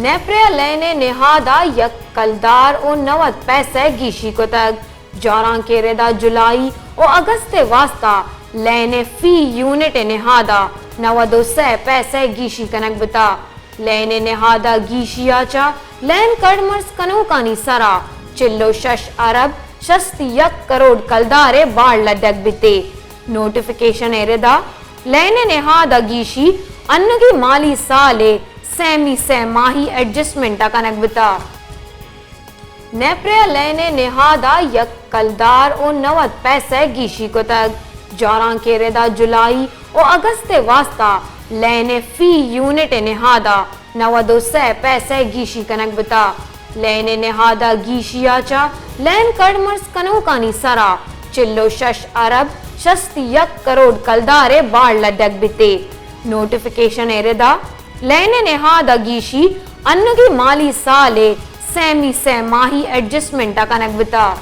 نیپرا لین ءِ نہاد ءَ یک کلدار ءُ نود پیسہ گیشی کتگ۔ جارانکے ردا جولائی ءُ اگست ءِ واستہ لین ءِ فی یونٹ ءِ نہاد ءَ نود ءُ سئے پیسہ گیشی کنگ بوتگ۔ لین ءِ نہاد ءِ گیشی ءَ چہ لین کڑمرز کنوکانی سرا چل ءُ شش ارب شست یک کروڑ کلدار ءِ باڑ لڈگ بیت۔ نوٹیفکیشن ءِ ردا لین ءِ نہاد ءِ گیشی انوگیں مالی سال ءِ سیمی سہ ماہی ایڈجسٹمنٹ ءَ کنگ بوتگ۔ نیپرا لین ءِ نہاد ءَ یک کلدار ءُ نود پیسہ گیشی کتگ۔ جارانکے ردا جولائی ءُ اگست ءِ واستہ لین ءِ فی یونٹ ءِ نہاد ءَ نود ءُ سئے پیسہ گیشی کنگ بوتگ۔ لین ءِ نہاد ءِ گیشی ءَ چہ لین کڑمرز کنوکانی سرا چل ءُ شش ارب شست یک کروڑ کلدار ءِ باڑ لڈگ بیت۔ نوٹیفکیشن ءِ ردا لین ءِ نہاد ءِ گیشی انوگیں مالی سال ءِ سیمی سہ ماہی ایڈجسٹمنٹ ءَ کنگ بوتگ۔